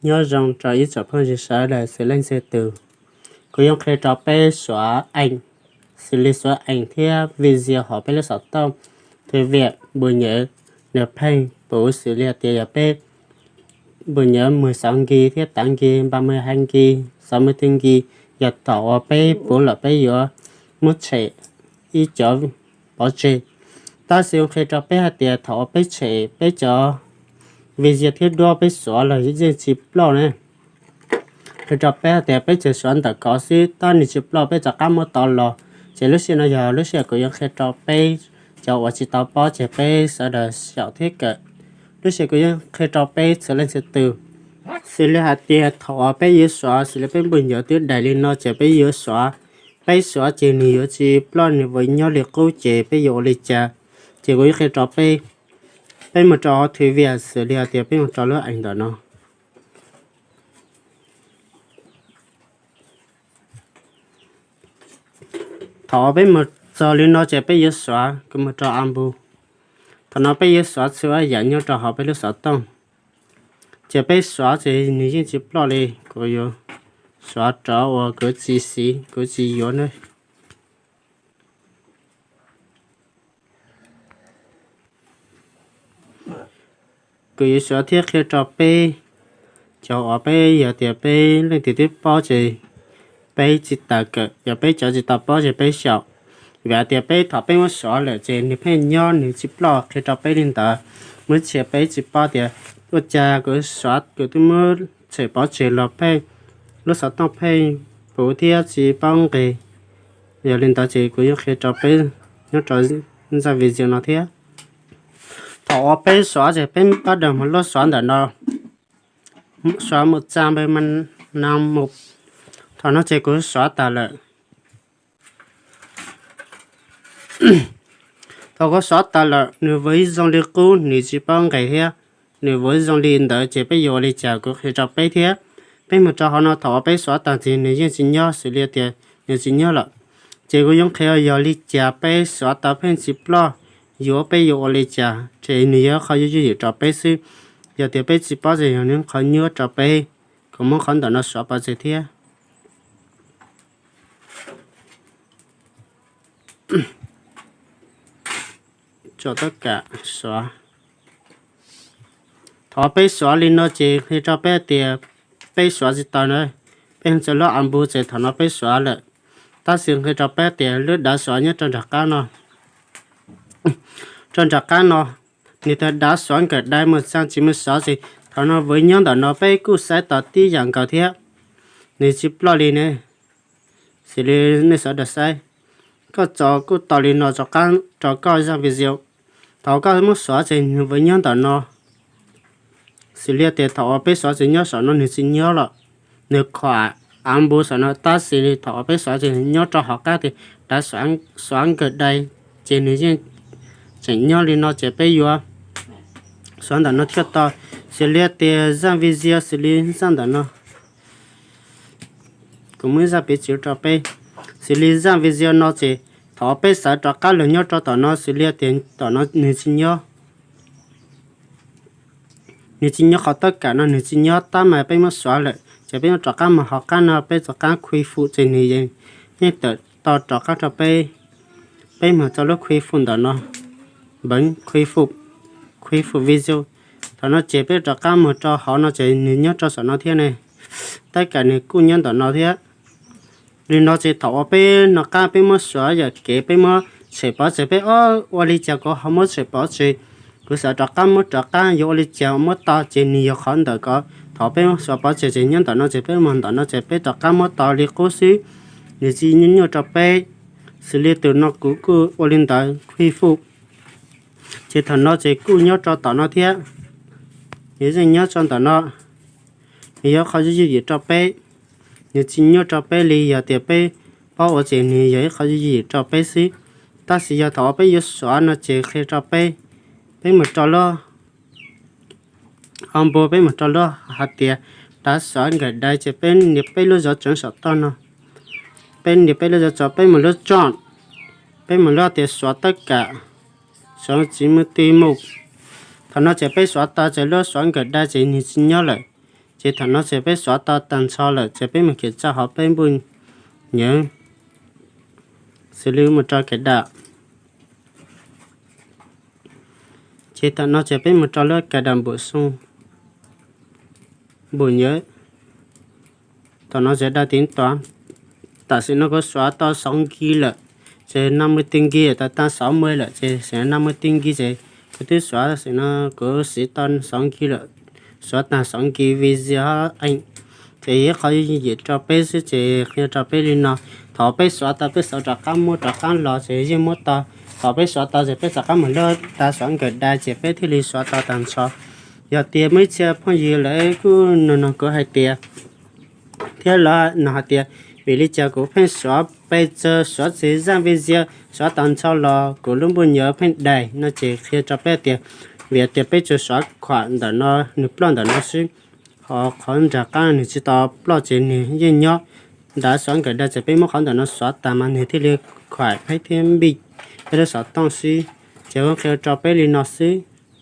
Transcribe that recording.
Nyob zoo rau ib tsoom phooj ywg sawv daws txhua leej txhua tus. Kuv yuav qhia rau peb suav ees, xws li suav ees thiab video hauv peb lub xov tooj. Thaum viam npus nyawv nws pheej puv xws li tias yog peb npus nyawv mười sáu GB thiab tám GB, ba mươi hai GB, sáu mươi tư GB, yog thaum uas peb puv lawm peb yuav muab tshem ib cov pov tseg. Tab sis kuv qhia rau peb hais tias thaum uas peb tshem peb cov video thiab duab peb suav los yeej tsis ploj na. Qhia rau peb hais tias peb tseem suav ntawm ko xwb, tab nws tsis ploj, peb rov qab muab tau los. Ces lub sij hawm no yog lub sij hawm kuv yuav qhia rau peb cov uas tsis tau paub ces peb sawv daws xyaum thiab kawm. Lub sij hawm kuv yuav qhia rau peb txhua leej txhua tus. Xws li hais tias thaum uas peb yuav suav, xws li peb npus nyawv twb daim li no ces peb yuav suav, peb suav ces nws yuav tsis ploj, nws yuav nyob li qub ces peb yuav ua li cas? Ces kuv yuav qhia rau peb. Peb mus rau thwv viam, xws li hais tias peb mus rau lub ees ntawm no. Thaum uas peb mus txog li no ces peb yuav suav, kuv mus rau a npu. Thaum no peb yuav suav txhua yam nyob rau hauv peb lub xov tooj. Ces peb suav ces nws yeej tsis ploj li, kuv yuav suav rov uas kuv tsis siv, kuv tsis yuav na. Kuv yuav suav thiab qhia rau peb, cov uas peb yog tias peb leej twg twb paub ces peb tsis tas kawm, yog peb cov tsis tau paub ces peb xyaum. Vim tias peb thaum peb muab suav lawm ces nws pheej nyob nws tsis ploj, qhia rau peb li ntawd. Muaj ib txhia peb tsis paub tias ua cas kuv suav kuv twb muab tshem pov tseg los pheej lub xov tooj pheej puv thiab tsis paub nqis. Yog li ntawd ces kuv yuav qhia rau peb nyob rau zaj video no thiab. Thaum uas peb suav ces peb pab dam mus lub suav ntawm no, suav mus txaj npe ma na mus. Thaum no ces kuv suav tas lawm. Thaum kuv suav tas lawm nws vuv zoo li qub, nws tsis paub nqis thiab. Nws vuv zoo li ntawd ces peb yuav ua li cas kuv qhia rau peb thiab. Peb mus rau hauv no, thaum uas peb suav tas ces nws yeej tsis nyob, xws li tias nws tsis nyob lawm. Ces kuv yuav qhia yog li cas peb suav tau pheej tsis ploj, yuav peb yuav ua li cas ces nws yog qhov yooj yim rau peb xwb. Yog tias peb tsis paub ces yog nws qhov nyuaj rau peb. Kuv muab qhov ntawm no suav pov tseg thiab. Tso tab kam suav. Thaum peb suav li no ces qhia rau peb tias peb suav tsis tau na. Peb txawm lub a npu ces thaum no peb suav lawm. Tab sis qhia rau peb tias lub dav suav nyob rau nram qab no, rau nram qab no, nws tias dav suav nkawm dai mus txaj tsis mus xov ces thaum no vuv nyob ntawm no peb kuj saib tau tib yam nkaus thiab. Nws tsis ploj li ne. Xws li nej sawv daws saib, koj tso kuj tau li no rov qab rau koj zaj video. Thaum koj muab suav ces nws vuv nyob ntawm no. Xws li tias thaum uas peb suav ces nyob saum no nws tsis nyob lawm, nws khuam a npu saum no, tab sis li thaum uas peb suav ces nyob rau hauv qab tias dav suav nkawm dai, ces nws yeej tseem nyob li no ces peb yuav suav ntawm no thiaj tau. Xws li tias zaj video xws li zaj ntawm no, kuv muab zaj piv txwv rau peb. Xws li zaj video no ces thaum peb xav rov qab los nyob rau tom no, xws li tias tom no nws tsis nyob, nws tsis nyob, qhov tab kam no nws tsis nyob, tab mas peb muab suav lawm ces peb yuav rov qab mus hauv qab no, peb rov qab khuv fum ces nws yeej tawm tau rov qab rau peb. Peb mus txog lub khuv fum ntawm no, npeev khuv fum, khuv fum video. Thaum no ces peb rov qab mus rau hauv no ces nws nyob rau saum no thiab ne. Tab kam nws kuj nyob ntawm no thiab. Li no ces thaum uas peb nov qab peb muab suav yam kev peb muab tshem pov tseg, peb ua li cas kuv ho muab tshem pov tseg, kuv xav rov qab muab rov qab yuav ua li cas muab tau, ces nws yog qhov ntawm ko. Thaum peb muab suav pov tseg ces nyob ntawm no ces peb mus ntawm no ces peb rov qab muab tau li qub xwb. Nws tsis nyuaj nyuaj rau peb. Xws li tus no kuv kuj ua li ntawd khuv fum, ces thaum no ces kuj nyob rau tom no thiab. Nws yeej nyob rau ntawm no, nws yog qhov yooj yim rau peb. Nws tsis nyuaj rau peb li, yog tias peb paub ua ces nws yog ib qhov yooj yim rau peb xwb. Tab sis yog thaum uas peb yuav suav no ces qhia rau peb, peb mus rau lub a npu, peb mus rau lub hais tias dav suav nkawm dai ces peb nias peb lub zov tsev saum toj no. Peb nias peb lub zov tsev, peb mus lub tsoj, peb mus lub tias suav tab kam, suav tsis muaj ti mus. Thaum no ces peb suav tau ces lub suav nkawm dai ces nws tsis nyob lawm. Ces thaum no ces peb suav tau tag nrho lawm ces peb mus khiav tso hauv peb npuj nyawv, xws li mus rau cài đặt. Ces thaum no ces peb mus rau lub cài đặt bổ sung, npuj nyawv. Thaum no ces đăng ký toa, tam sim no kuv suav tau sáu GB lawm, ces năm mươi tư GB, tau tăng sáu mươi lawm ces năm mươi tư GB ces kuv twb suav, tam sim no kuv siv tau sáu GB lawm, suav tag sáu GB video. Ces ib qho yim rau peb xwb ces qhia rau peb li no. Thaum peb suav tau peb xauv rov qab muab rov qab los ces yeej muab tau. Thaum peb suav tau ces peb rov qab mus lub dav suav nkawm dai ces peb thiaj li suav tau tag nrho. Yog tias muaj ib txhia phooj ywg lawv kuj nug nug kuv hais tias, thiab lawv nug hais tias vim li cas kuv pheej suav pes tsawg, suav txiv zaj video, suav tag nrho los kuv lub npuj nyawv pheej daig no ces qhia rau peb tias vim tias peb tsuas suav khuam ntawm no, nws ploj ntawm no xwb. Ho qhov nram qab nws tsis tau ploj ces nws yeej nyob. Dav suav nkawm dai ces peb muab qhov ntawm no suav tag mas nws thiaj li khuam pheej thiab npij peb lub xov tooj xwb. Ces kuv qhia rau peb li no xwb.